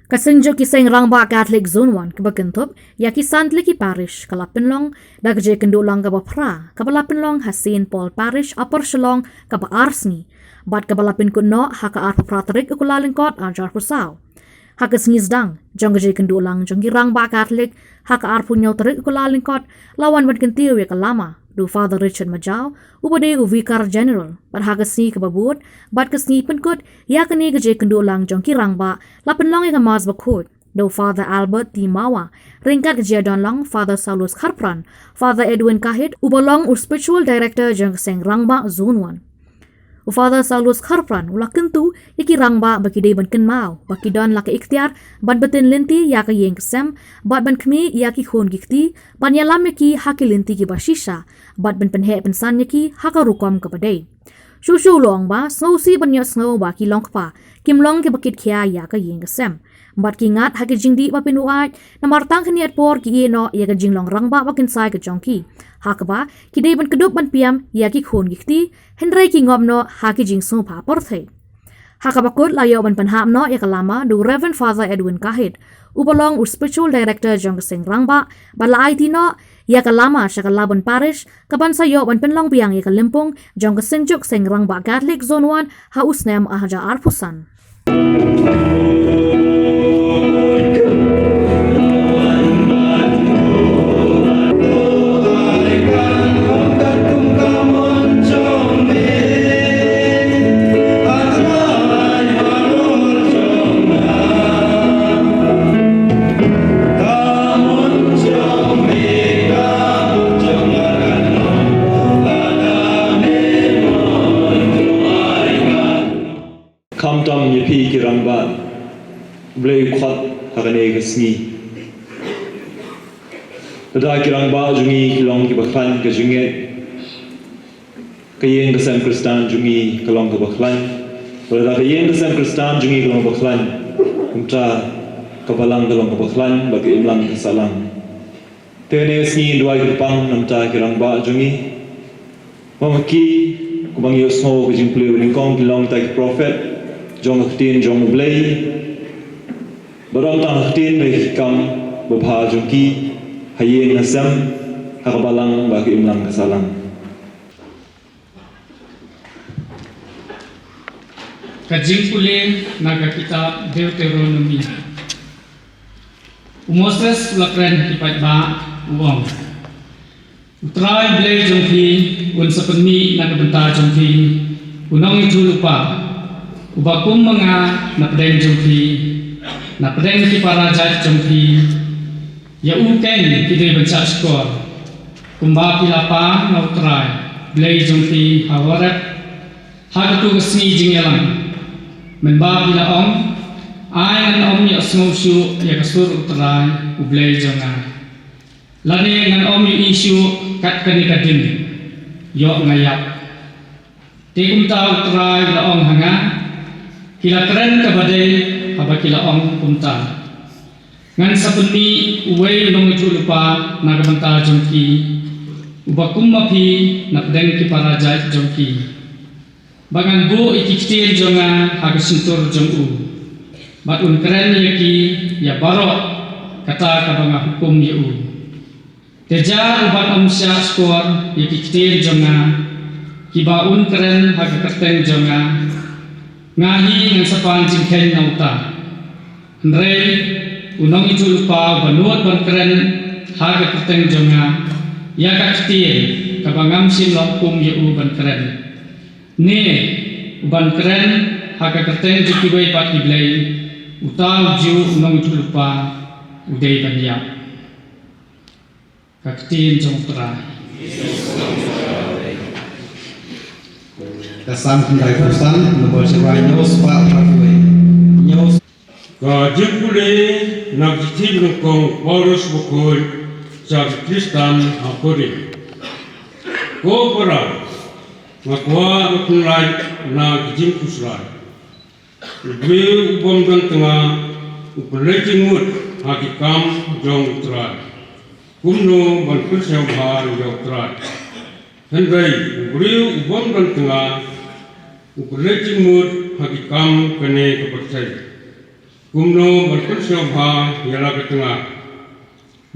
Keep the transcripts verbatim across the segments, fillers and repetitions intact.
Ka Synjuk ki Seng Rangbah Katholik Zone One kaba kynthup ïa ki san tylli ki parish ka la pynlong da ka jingïakynduh lang kaba phra kaba la pynlong ha Saint Paul Parish, Upper Shillong, kaba ar sngi bad kaba la pynkut noh ha ka arphew phra tarik u Kyllalyngkot arhajar arphew saw. Ha ka sngi sdang jong ka jingïakynduh lang jong ki rangbah Katholik ha ka arphew hynñiew tarik u Kyllalyngkot la wan ban kyntiew ïa ka lama da u Father Richard Majaw, uba dei u Vicar General, bad ha ka sngi kaba bud bad ka sngi pynkut ïa kane ka jingïakynduh lang jong ki rangbah la pynlong ïa ka Mass bakhuid da u Father Albert T Mawa, ryngkat ka jingïadon lang Father Saulus Kharpran, Father Edwin Kahit, uba long u Spiritual Director jong ka Seng Rangbah Zone One. U Father Saulus Kharpran u la kyntu ïa ki rangbah ba ki dei ban kynmaw ba ki don la ka iktiar ban btin lynti ïa ka ïing ka sem bad ban khmih ïa ki khun ki kti, ban ïalam ïa ki ha ki lynti kiba shisha bad ban pynheh pynsan ïa ki ha ka rukom kaba dei. Shuh shuh u la ong ba sngewsih ban ïohsngew ba ki long kpa kim long kiba kit khia ïa ka ïing ka sem bad ki ngat ha ki jingdih ba pynwait, namar tang khyndiat por ki ïeh noh ïa ka jinglong rangbah ba kynsai ka jong ki, ha kaba ki dei ban kdup ban pynïam ïa ki khun ki kti, hynrei ki ngop noh ha ki jingsngewbha pyrthei. Ha kaba kut la ïoh ban pynhap noh ïa ka lama da u Reverend Father Edwin Kahit, uba long u Spiritual Director jong ka Seng Rangbah, bad la aiti noh ïa ka lama sha ka Labun Parish, kaban sa ïoh ban pynlong biang ïa ka lympung jong ka Synjuk Seng Rangbah Katholik Zone One ha u snem arhajar arphew san. Khamtam ïa phi ki rangbah, Blei u khot ha kane ka sngi. Lada ki rangbah jong ngi ki long kiba khlaiñ ka jingngeit, ka ïing ka sem Khristan jong ngi ka long kaba khlaiñ. Lada ka ïing ka sem Khristan jong ngi ka long kaba khlaiñ, kumta ka balang ka long kaba khlaiñ, bad ka imlang ka sahlang. Te kane ka sngi ngi duwai kyrpang namar ki rangbah jong ngi. Ba ma ki, kumba ngi ïohsngew ka jingpule ba nyngkong, ki long kita ki prophet jong ka ktien jong U Blei. Bad ym tang ha ka ktien, hynrei ki kam babha jong ki ha ïing ha sem, ha ka balang bad ka imlang ka sahlang. Ka jingpule na ka kitab Deuteronomi. U Moses u la kren ha ki paidbah, u ong: U Trai Blei jong phi un sa pynmih na ka bynta jong phi u nongïathuhlypa uba kum ma nga na pdeng jong phi, na pdeng ki para jait jong phi. Ïa u keiñ phi dei ban shahshkor, kumba phi la pan na U Trai Blei jong phi ha Horeb, ha katu ka sngi jingïalang, mynba phi la ong: Ai ngan ym ïohsngew shuh ïa ka sur U Trai U Blei jong nga, lane ngan ym ïohi shuh kat kane ka ding, ïoh nga ïap. Te kumta U Trai u la ong ha nga: Ki la kren kaba dei haba ki la ong kumta. Ngan sa pynmih uwei u nongïathuhlypa na ka bynta jong ki, uba kum ma phi na pdeng ki para jait jong ki. Bad ngan buh ïa ki ktien jong nga ha ka shyntur jong u, bad un kren ïa ki ïa baroh kata kaba nga hukum ïa u. Te jar uban ym shahshkor ïa ki ktien jong nga, kiba un kren ha ka kyrteng jong nga, nga hi ngan sa pan jingkheiñ na uta. Hynrei u nongïathuhlypa uba nud ban kren ha ka kyrteng jong nga ïa ka ktien kaba ngam shym la hukum ïa u ban kren, ne uban kren ha ka kyrteng jong kiwei pat ki blei, uta u juh u nongïathuhlypa u dei ban ïap. Ka ktien jong U Trai. Ka Salm khyndaiphew san, nombor shuwa hynñiew spah phra wei. Hynñiew. Ka jingpule na ka shithi nyngkong u Paulus bakhuid sha ki Khristan ha Korinth. Ko para, nga kwah ban pyllait na ka jingkhuslai. U briew u bym don tnga u pynleit jingmut ha ki kam jong U Trai, kumno ban pynshai bha ïa U Trai? Hynrei u briew u bym don tnga u pynleit jingmut ha ki kam kane ka pyrthei. Kumno ban pynsngewbha ïa la ka tnga,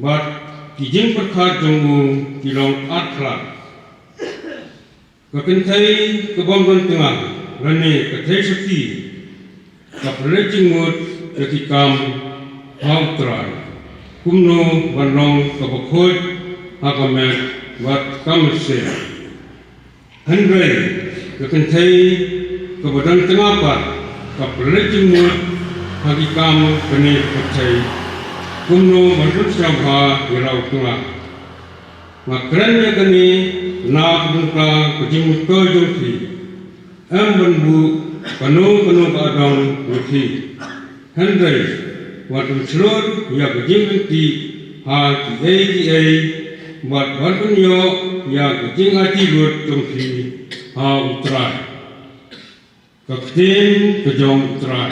bad ki jingpyrkhat jong u ki long arthlak. Ka kynthei ka bym don tnga, lane ka theisotti, ka pynleit jingmut ïa ki kam ha U Trai. Kumno ban long kaba khuid ha ka met bad ka mynsiem. Hynrei ka kynthei kaba don tnga pat, ka pynleit jingmut ha ki kam kane ka pyrthei. Kumno ban pynsngewbha ïa la u tnga. Nga kren ïa kane na ka bynta ka jingmyntoi jong phi. Em ban buh kano kano ka adong ïa phi. Hynrei wat pynshlur ïa ka jingryntih ha kiei kiei, bad wat pynïoh ïa ka jingaiti lut jong phi ha U Trai. Ka ktien ka jong U Trai.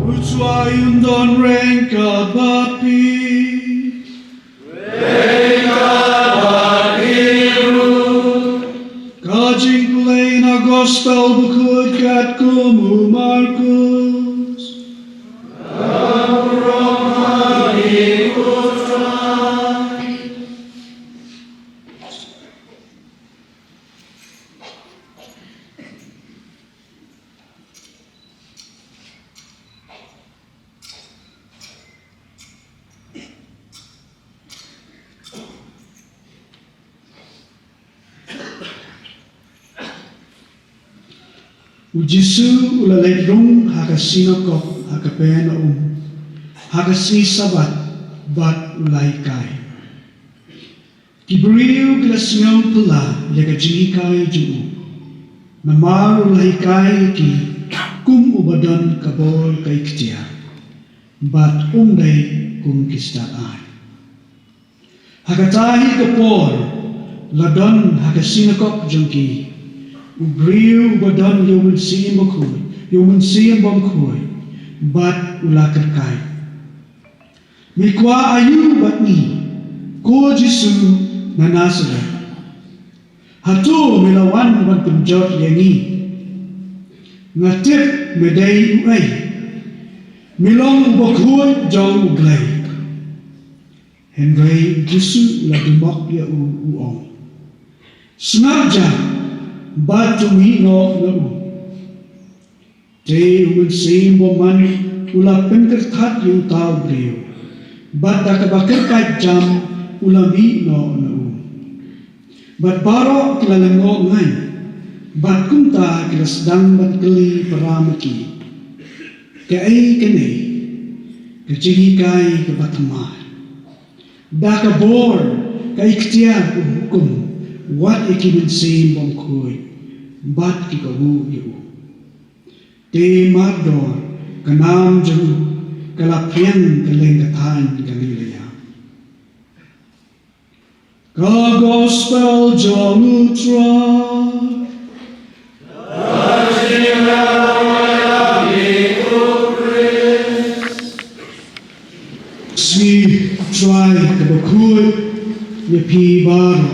U Trai un don ryngkat bad phi. Ka jingpule na Gospel bakhuid katkum u Markus. U Jisu u la leit rung ha ka sinagog ha Kapernaum ha ka sngi Sabbath, bad u la hikai. Ki briew ki la sngew phylla ïa ka jinghikai jong u, namar u la hikai ïa ki kum uba don ka bor ka iktiar, bad um dei kum ki stad-aiñ. Ha kata hi ka por la don ha ka sinagog jong ki u briew uba don ïa u mynsiem bakhuid, ïa u mynsiem bymkhuid, bad u la kyrkhu: Me kwah aïu bad ngi, ko Jisu na Nasareth? Hato me la wan ban pynjot ïa ngi? Nga tip me dei uei, me long u bakhuid jong U Blei. Hynrei u Jisu u la dumok ïa u, u ong: Sngap ja, bad to mih noh na u. Te u mynsiem bymman u la pynkyrthat ïa uta u briew, bad da kaba kyrkhu jam u la mih noh na u. Bad baroh ki la lyngngoh ngai, bad kumta ki la sdang ban kylli para ma ki: Kaei kane ka jinghikai kaba thymmai? Da ka bor ka iktiar u hukum wat ïa ki mynsiem bymkhuid, bad ki kohnguh ïa u. Te mardor ka nam jong u ka la pdiang kylleng ka thaiñ Galilea. Ka Gospel jong u Trai. Sngi Trai kaba khuid ïa phi baroh.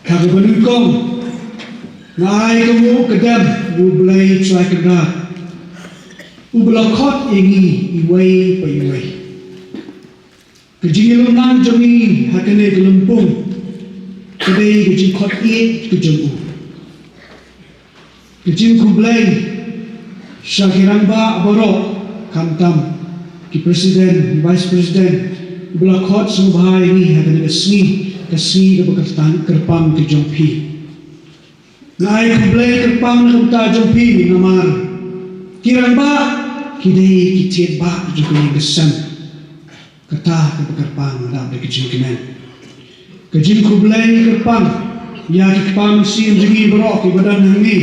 Ha kaba nyngkong, nga ai ka nguh ka dem ïa U Blei Trai Kynrad, uba la khot ïa ngi iwei pa iwei. Ka jingïalumnang jong ngi ha kane ka lympung ka dei ka jingkhot ïeit ka jong u. Ka jingkhublei sha ki rangbah baroh, khamtam ki president, ki vice president, uba la khot sngewbha ïa ngi ha kane ka sngi, ka sngi kaba kyrpang, kyrpang ka jong phi. Nga ai khublei kyrpang na ka bynta jong phi namar ki rangbah ki dei ki thied bah jong ka ïing ka sem. Kata kaba kyrpang, lada dei ka jingkmen. Ka jingkhublei kyrpang ïa ki kpa mynsiem jong ngi baroh kiba don hangne,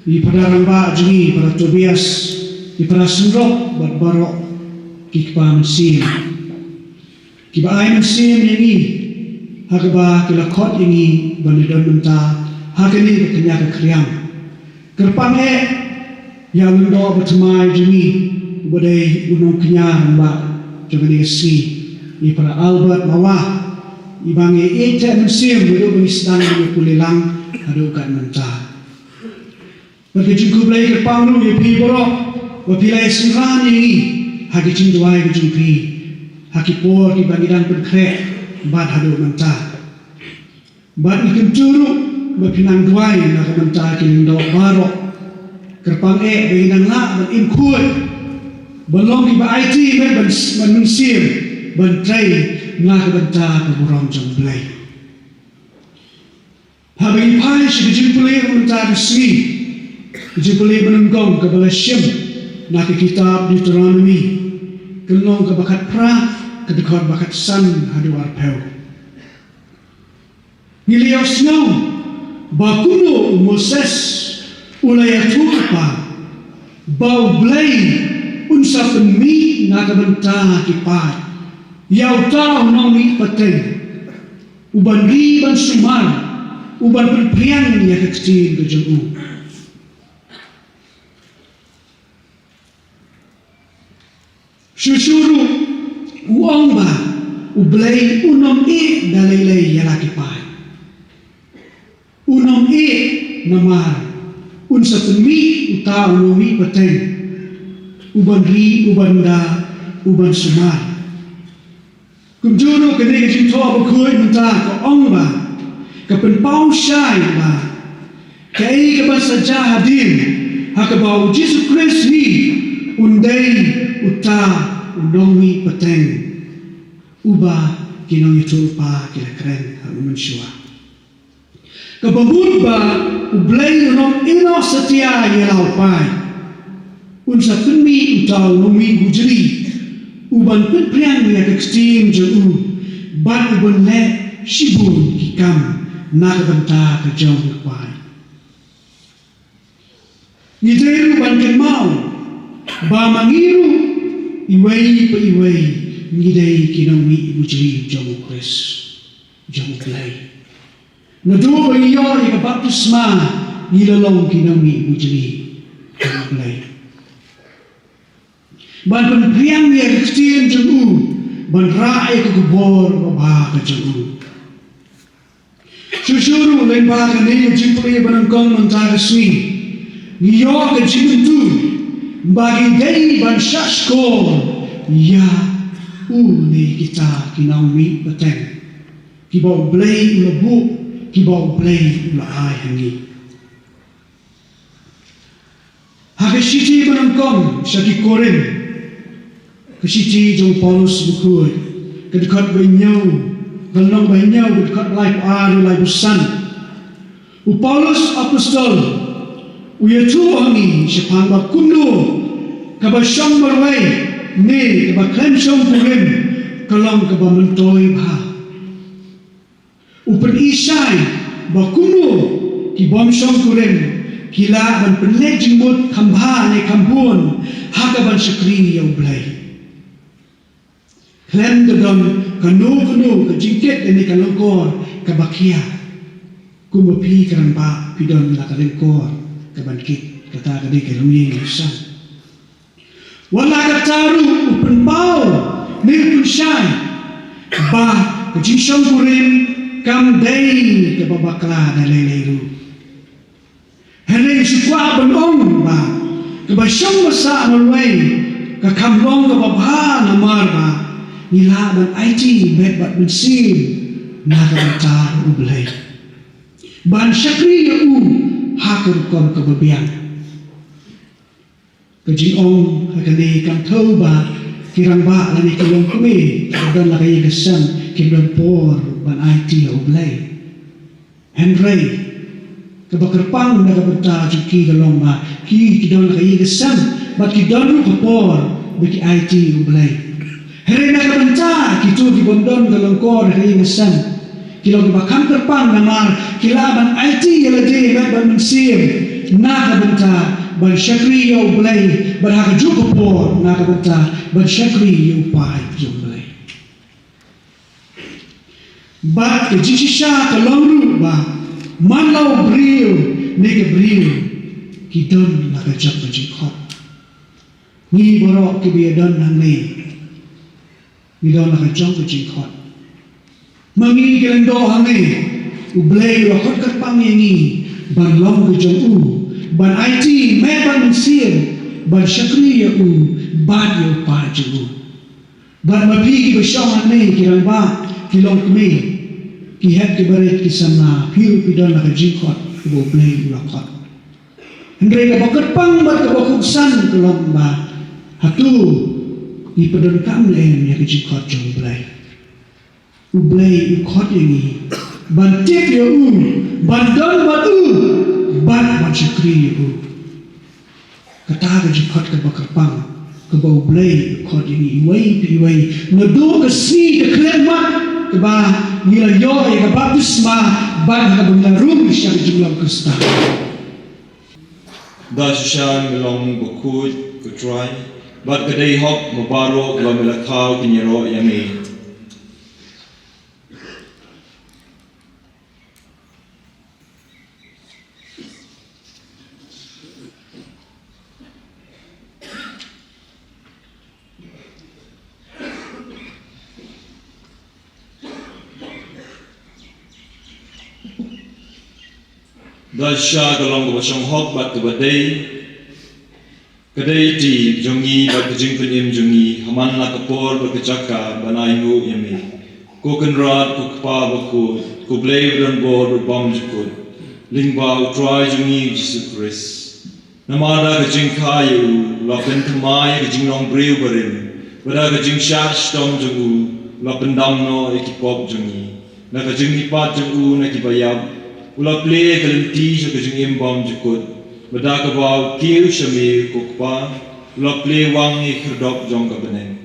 i Phadar rangbah jong ngi, Phadar Tobias, i Phadar Synrok bad baroh ki kpa mynsiem kiba ai mynsiem ïa ngi ha kaba ki la khot ïa ngi ban ïadon mynta ha kane ka kynja ka khriam. Kyrpang eh ïa u lyngdoh bathymmai jong ngi uba dei u nongkñia rangbah jong kane ka sngi, i Phadar Albert Mawar, iba ngi ïeit mynsiem naduh ba ngi sdang ban ïa pule lang haduh kat mynta. Bad ka jingkhublei kyrpang ruh ïa phi baroh ba phi la ïasynran ïa ngi ha ki jingduwai ka jong phi ha ki por kiba ngi dang pynkhreh bad haduh mynta. Bad ngi kyntu ruh ba phin nang duwai na ka bynta ki lyngdoh baroh. Kyrpang eh ba ngin nang lah ban im khuid, ban long kiba aiti ban, ban mynsiem, ban trei na ka bynta ka burom jong U Blei. Haba ngi phai sha ka jingpule mynta ka sngi, ka jingpule ba nyngkong kaba la shim na ka kitab Deuteronomi, ka lynnong kaba khatphra, ka dkhot ba khatsan haduh arphew. Ngi la ïohsngew ba kumno u Moses u la ïathuh lypa ba U Blei un sa pynmih na ka bynta ki paid ïa uta u nongmihpateng, u ban ri ban sumar, u ban pynphriang ïa ka ktien ka jong u. Shuh shuh ruh u ong ba U Blei un ym ïeh da lei lei ïa la ki paid. Un ym ïeh namar un sa pynmih uta u nongmihpateng, u ban ri, u ban da, u ban sumar. Kumjuh ruh kane ka jingthoh bakhuid mynta ka ong ba ka pynpaw shai ba kaei kaban sa jia hadien ha kaba U Jisu Khrist hi un dei uta u nongmihpateng uba ki nongïathuhlypa ki la kren ha u mynshuwa. Kaba mut ba U Blei un ym ïehnoh satia ïa la u paid. Un sa pynmih uta u nongmihbujli u ban pynphriang ïa ka ktien jong u bad u ban leh shibun ki kam na ka bynta ka jong u paid. Ngi dei ruh ban kynmaw ba ma ngi ruh iwei pa iwei ngi dei ki nongmihbujli jong U Khrist, jong U Blei. Naduh ba ngi ïoh ïa ka baptisma ngi la long ki nongmihbujli jong U Blei. Ban pynphriang ïa ka ktien jong u, ban rah ïa ka khubor babha ka jong u. Shuh shuh ruh lyngba kane ka jingpule ba nyngkong mynta ka sngi, ngi ïoh ka jingmyntu ba ngi dei ban shahshkor ïa une kita ki nongmihpateng kiba U Blei u la buh, kiba U Blei u la ai ha ngi. Ha ka shithi ba nyngkong sha ki Korinth, ka shithi jong u Paulus bakhuid, ka dkhot ba hynñiew, ka lynnong ba hynñiew, ka dkhot ba laiphew ar, laiphew san. U Paulus apostol u ïathuh ha ngi shaphang ba kumno kaba shong marwei ne kaba khlem shong kurim ka long kaba myntoi bha. U pyni shai ba kumno ki bym shong kurim ki lah ban pynleit jingmut kham bha ne kham bun ha kaban shakri ïa U Blei. Khlem da don kano kano ka jingkit ïa kane ka lyngkor kaba khia. Kumba phi ki rangbah phi don la ka lyngkor kaban kit, kata ka dei ka longïing longsem. Wat la katta ruh u pynpaw ne u pynshai ba ka jingshongkurim kam dei kaba bakla da lei lei ruh. Hynrei shu kwah ban ong ba kaba shong ba sah marwei ka kham long kaba bha namar ba ngi lah ban aiti met bad mynsiem na ka bynta U Blei, ban shakri ïa u ha ka rukom kaba biang. Ka jingong ha kane kam thew ba ki rangbah lane ki longkmie kiba don la ka ïing ka sem kim don por ban aiti ïa U Blei. Hynrei kaba kyrpang na ka bynta jong ki ka long ba ki, ki don la ka ïing ka sem bad ki don ruh ka por ba ki aiti ïa U Blei. Hynrei na ka bynta kito ki bym don ka lyngkor ha ka ïing ka sem, ki long kiba kham kyrpang namar ki lah ban aiti ïa lade met bad mynsiem na ka bynta ban shakri ïa U Blei bad ha kajuh ka por na ka bynta ban shakri ïa u paid jong U Blei. Bad ka jingshisha ka long ruh ba man la u briew ne ka briew ki don la ka jong ka jingkhot. Ngi baroh kiba ïadon hangne ngi don la ka jong ka jingkhot. Ma ngi ki lyngdoh hangne, U Blei u la khot kyrpang ïa ngi ban long ka jong u, ban aiti met bad mynsiem, ban shakri ïa u bad ïa u paid jong u. Bad ma phi kiba shong hangne, ki rangbah, ki longkmie, ki hep ki barit, ki samla, phi ruh phi don la ka jingkhot kaba U Blei u la khot. Hynrei kaba kyrpang bad kaba kongsan ka long ba hato ngi pyndonkam ne em ïa ka jingkhot jong U Blei. U Blei u khot ïa ngi ban tip ïa u, ban don bad u, bad ban shakri ïa u. Kata ka jingkhot kaba kyrpang kaba U Blei u khot ïa ngi iwei pa iwei. Naduh ka sngi ka khyllipmat kaba ngi la ïoh ïa ka baptisma bad ha kaba ngi la rung sha ka jinglong Khristan. Da shisha me long bakhuid ko Trai, bad ka dei hok ba baroh kiba me la khaw kin ïaroh ïa me. Da shisha ka long kaba shong hok bad kaba dei, ka dei ka kti jong ngi bad ka jingpynim jong ngi ha man la ka por bad ka jaka ban ainguh ïa me, ko Kynrad, ko Kpa bakhuid, ko Blei badonbor bad bymjukut, lyngba U Trai jong ngi U Jisu Khrist. Namar da ka jingkha ïa u, u la pynthymmai ïa ka jinglong briew barim, bad da ka jingshah shitom jong u, u la pyndam noh ïa ki pop jong ngi. Na ka jingmihpat jong u na kiba ïap, u la plie ïa ka lynti sha ka jingim bymjukut, bad da kaba u kiew sha me ko Kpa, u la plie wang ïa ki khyrdop jong ka bneng.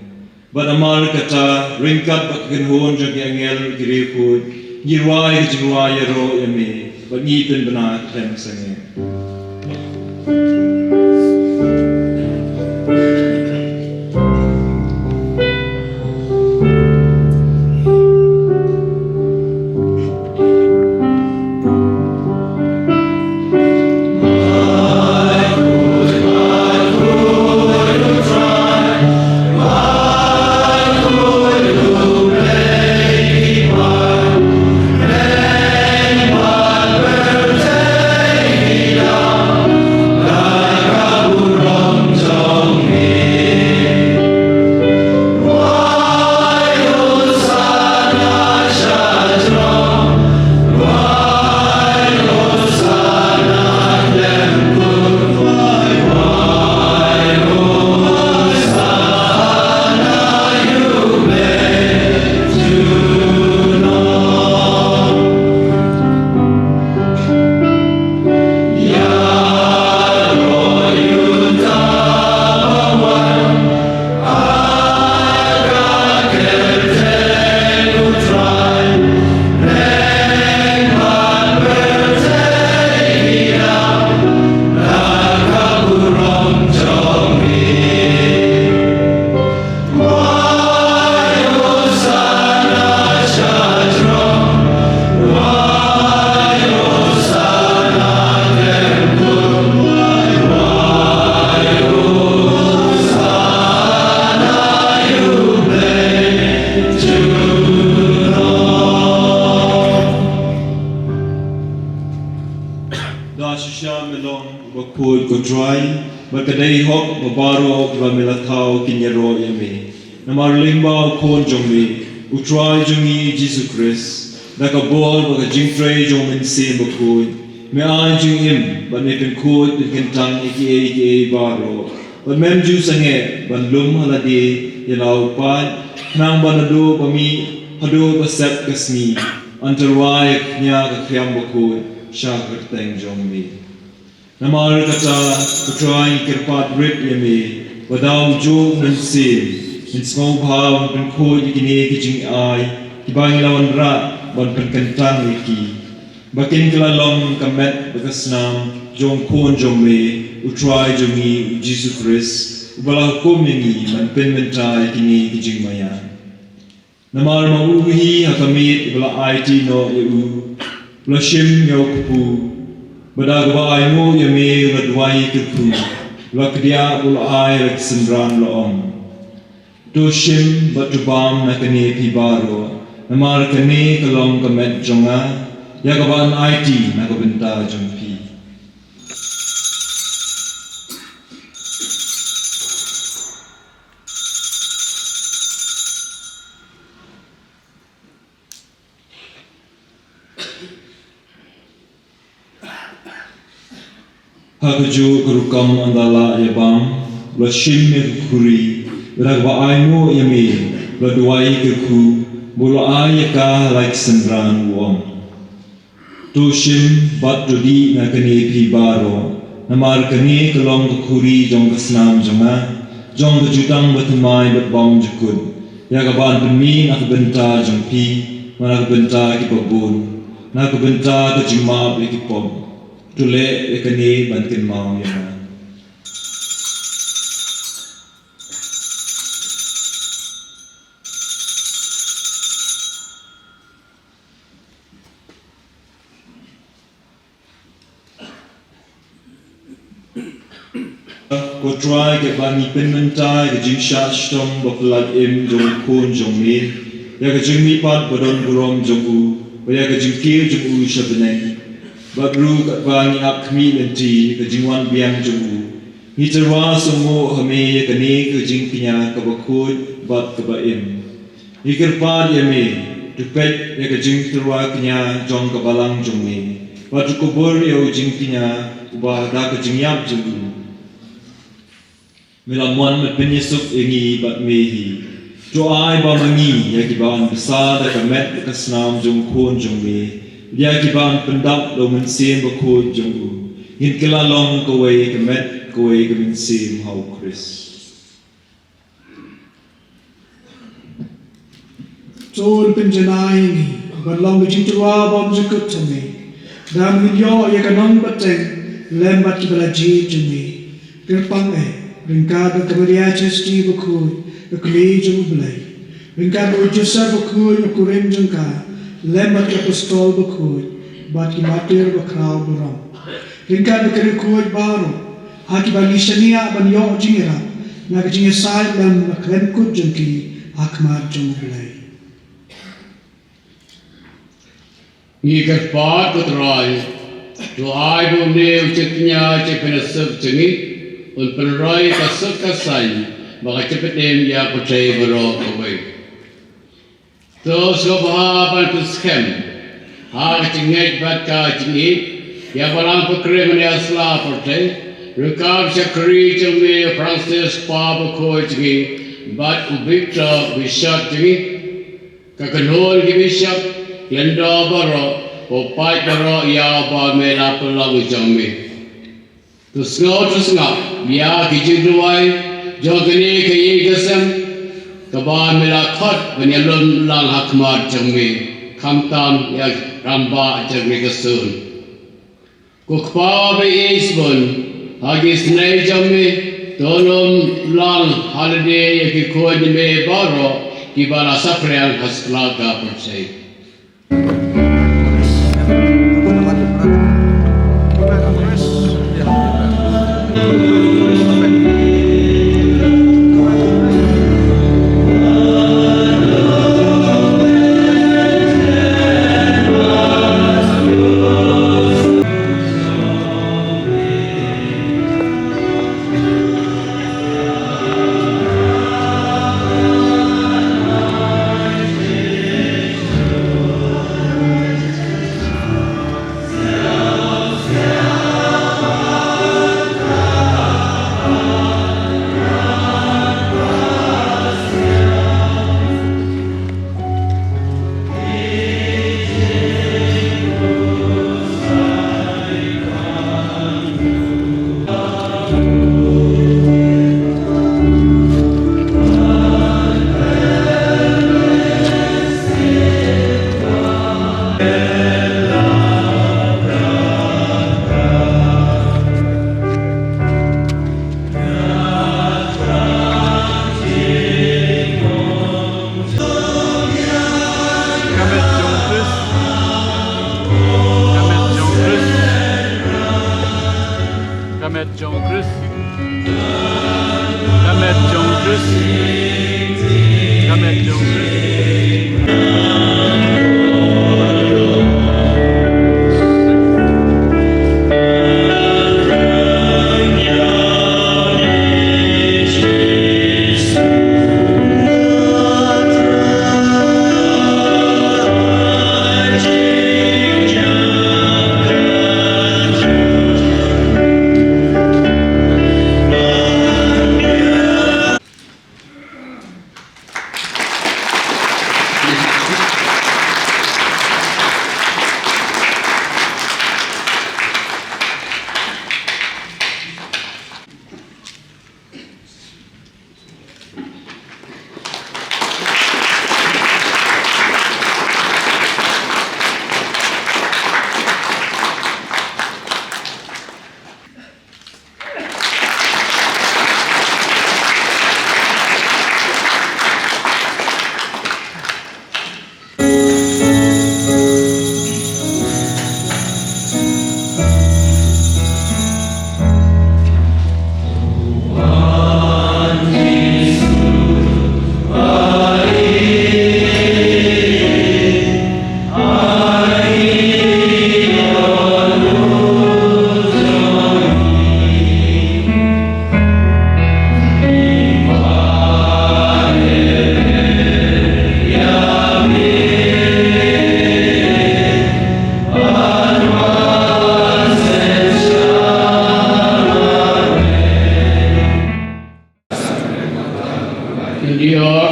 Bad namar kata, ryngkat bad ka kynhun jong ki angel ki riewkhuid, ngi rwai ka jingrwai ïaroh ïa me, bad ngi pynbna khlem sangeh. Ka dei hok ba baroh kiba me la thaw kin ïaroh ïa me. Namar lyngba u Khun jong me, u Trai jong ngi Jisu Khrist, da ka bor bad ka jingtrei jong u Mynsiem Bakhuid, me ai jingim bad me pynkhuid pynkyntang ïa kiei kiei baroh. Bad mem ju sangeh ban lum ha lade ïa la u paid, khnang ba naduh ba mih haduh ba sep ka sngi, yn tyrwa ïa ka khñiang ka khriam bakhuid sha ka kyrteng jong me. Namar kata, ko Trai, ngi kyrpad rit ïa me ba da u juh u Mynsiem, men sngewbha ban pynkhuid ïa kine ki jingai kiba ngi la wanrah ban pynkyntang ïa ki, ba kin kylla long ka met bad ka snam jong u Khun jong me, u Trai jong ngi u Jisu Khrist, uba la hukum ïa ngi ban pynmynta ïa kine ki jingmaïan. Namar ma u hi ha ka miet ba la aiti noh ïa u, u la shim ïa u kpu, bad da kaba ainguh ïa me u la duwai ïa u kpu, u la kdiah, u la ai ïa la ki synran, u la ong: To shim bad to bam na kane phi baroh, namar kane ka long ka met jong nga, ïa kaba yn aiti na ka bynta jong phi. Ha kajuh ka rukom ynda la ïa bam, u la shim ïa ka khuri, bad da kaba ainguh ïa me, u la duwai ïa ka kpu, bad u la ai ïa ka ha la ki synran, u ong: To shim bad to dih na kane phi baroh, namar kane ka long ka khuri jong ka snam jong nga, jong ka jutang bathymmai bad bymjukut, ïa kaba yn pynmih na ka bynta jong phi, bad na ka bynta kiba bun, na ka bynta ka jingmap ïa ki pop. To leh ïa kane ban kynmaw ïa nga. Ko Trai, katba ngi pynmynta ïa ka jingshah shitom baphyllaït im jong u Khun jong me, ïa ka jingmihpat badonburom jong u, bad ïa ka jingkiew jong u sha bneng, bad ruh katba ngi ap khmih lynti ïa ka jingwan biang jong u, ngi tyrwa sngewbha ha me ïa kane ka jingkñia kaba khuid bad kaba im. Ngi kyrpad ïa me, to peit ïa ka jingtyrwa kñia jong ka balang jong me, bad to kubur ïa u jingkñia uba da ka jingïap jong u me la mon ban pynïasuk ïa ngi bad me hi. To ai ba ma ngi, ïa kiba yn bsa da ka met bad ka snam jong u Khun jong me, ïa kiba yn pyndap da u Mynsiem Bakhuid jong u, ngin kylla long kawei ka met, kawei ka mynsiem ha u Khrist. To pynjanai ïa ngi ban long ka jingtyrwa bymjukut jong me, da ma ngin ïoh ïa ka nongpynteng lem bad kiba la jied jong me. Kyrpang eh, ryngkat bad ka Maria Theisotti bakhuid, ka Kmie jong u Blei, ryngkat bad u Joseph bakhuid, u kurim jong ka, lem bad ki apostol bakhuid, bad ki martir bakhraw burom, ryngkat bad ki riewkhuid baroh, ha kiba ngi shaniah ban ïoh jingïarap na ka jingïasaid lem bad khlem kut jong ki ha khmat jong u Blei. Ngi kyrpad, ko Trai, to ai ba une u jingkñia jingpynïasuk jong ngi un pynroi ka suk ka saiñ bad ka jingpynim ïa ka pyrthei baroh kawei. To sngewbha ban pynskhem ha ka jingngeit bad ka jingïeit ïa ka Balang Bakri Mane ha sla pyrthei, ryngkat u shakri jong me u Francis, Pope bakhuid jong ngi, bad u Victor, Bishop jong ngi, ka kynhun ki bishop, ki lyngdoh baroh, u paid baroh ïa uba me la pynlong jong me. To sngew, to sngap ïa ki jingduwai jong kane ka ïing ka sem, kaba me la khot ban ïalum lang ha khmat jong me, khamtam ïa ki rangbah jong kane ka sur. Ko Kpa ba ïeit bun, ha ki isynei jong me, to lum lang ha lade ïa ki khun jong me baroh kiba la saphriang ha satlak ka pyrthei.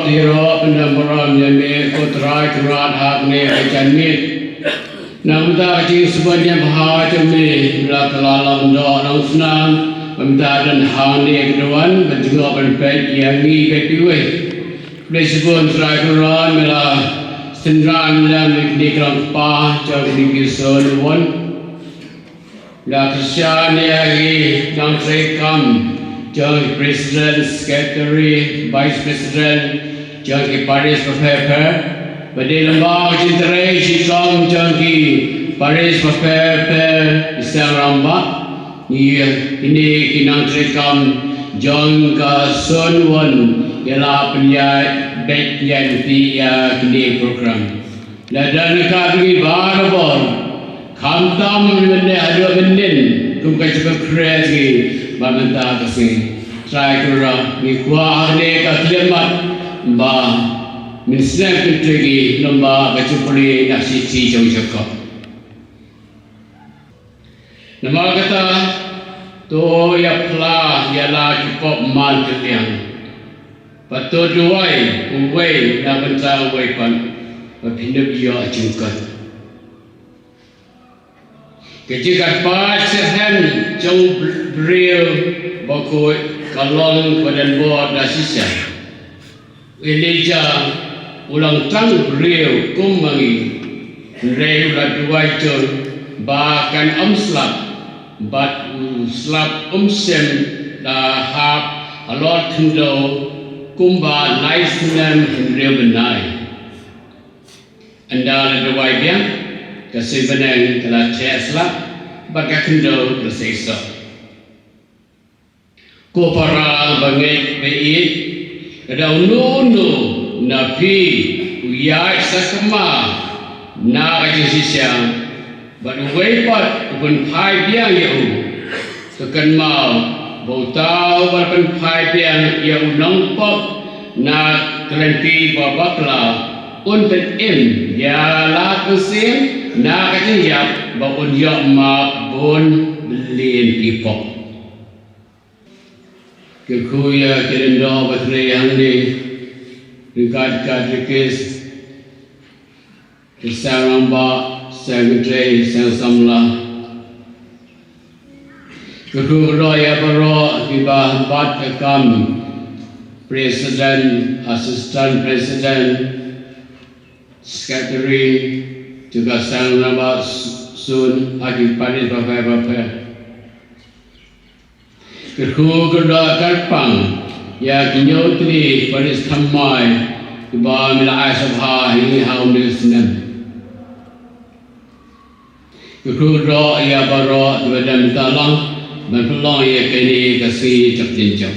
Ïaroh pyndem burom ïa me ko Trai Kynrad ha kane ka janmiet. Na ka bynta ka jingsbun ïa ka bha jong me, me la kylla long doh long snam, bad me la don hangne ka duwan ban jngoh ban peit ïa ngi bad kiwei. Khublei shibun Trai Kynrad, me la synran lem ïa kine ki nongkpa jong kine ki zone one. La kyrshan ïa ki nongtrei kam jong ki President, Secretary, Vice President jong ki parish bapher bapher. Bad dei lyngba ka jingtrei shitom jong ki parish bapher bapher, ki seng rangbah, ngi, kine ki nongtrei kam jong ka zone one, ïa la pynïaid beit pynïaid lynti ïa kine ki program. Lada na ka ngi barabor, khamtam mynne haduh mynnin, kum ka jingkyrkhu jong ngi, bad mynta ka sngi. Trai Kynrad, ngi kwah ha kane ka khyllipmat ba men sngewthuh ïa ngi lyngba ka jingpule na ka shithi jong Jakob. Namar kata, to ïaphla ïa la ki pop man kylliang. Bad to duwai uwei na bynta uwei pat, ba phin ïoh jingkut. Ka jingkyrpad syrhem jong briew bakhuid ka long kaba don bor da shisha. Elijah u long tang briew kum ma ngi, hynrei u la duwai jur ba kan ym slap, bad u slap um shym la hap halor khyndew kumba lai snem hynriew bnai. Ynda la duwai biang, ka suiñ bneng ka la theh slap, bad ka khyndew ka la sei soh. Ko para bangeit baieit, lada uno uno na phi u ïaid sakma na ka jingshisha, bad uwei pat u pynphai biang ïa u, to kynmaw ba uta uba la pynphai biang ïa u nongpop na ka lynti ba bakla, un pynim ïa la ka mynsiem na ka jingïap, ba un ïoh map bun byllion ki pop. Kyrkhu ïa ki lyngdoh ba trei hangne, ryngkat ka Katekis, ki seng rangbah, seng kynthei, seng samla. Kyrkhu kyrdoh ïa baroh kiba bat ka kam President, Assistant President, Secretary, jong ka seng rangbah zone ha ki parish bapher bapher. Kyrkhu kyrdoh kyrpang ïa ki hynñiew tylli ki parish thymmai kiba me la ai sngewbha ha une u snem. Kyrkhu kyrdoh ïa baroh kiba don bynta lang ban pynlong ïa kane ka sngi jingpynjop.